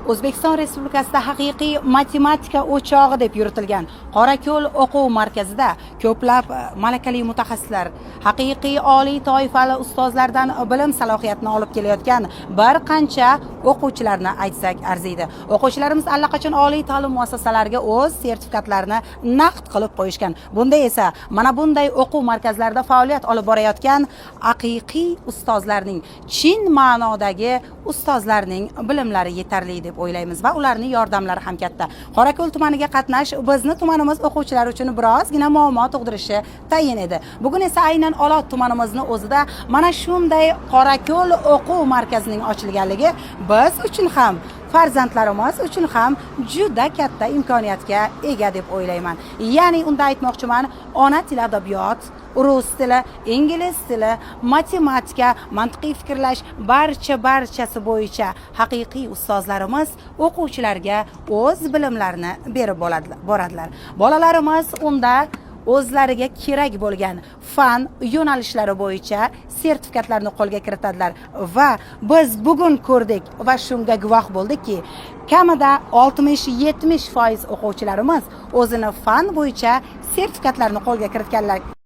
O'zbekiston Respublikasida haqiqiy matematika o'chog'i deb yuritilgan Qorako'l o'quv markazida ko'plab malakali mutaxassislar, haqiqiy oliy toifali ustozlardan bilim salohiyatini olib kelayotgan bir qancha o'quvchilarni aytsak arziydi. O'quvchilarimiz allaqachon oliy ta'lim muassasalariga o'z sertifikatlarini naqd qilib qo'yishgan. Bunda esa mana bunday o'quv markazlarida faoliyat olib borayotgan haqiqiy ustozlarning, chin ma'nodagi ustozlarning bilimlari yetarli deb o'ylaymiz va ularning yordamlari ham katta. Qorako'l tumaniga qatnash bizni tumanimiz o'quvchilari uchun birozgina muammo tug'dirishi tayin edi. Bugun esa aynan Olot tumanimizni o'zida mana shunday Qorako'l o'quv markazining ochilganligi biz uchun ham, farzandlarimiz uchun ham juda katta imkoniyatga ega deb o'ylayman. Ya'ni unda aytmoqchiman, ona tili, adabiyot, rus tili, ingliz tili, matematika, mantiqiy fikrlash, barcha barchasi bo'yicha haqiqiy ustozlarimiz o'quvchilarga o'z bilimlarini berib boradilar. Bolalarimiz unda o'zlariga kerak bo'lgan fan yo'nalishlari bo'yicha sertifikatlarni qo'lga kiritadilar va biz bugun ko'rdik va shunga guvoh bo'ldikki, kamida 60-70% o'quvchilarimiz o'zini fan bo'yicha sertifikatlarni qo'lga kiritganlar.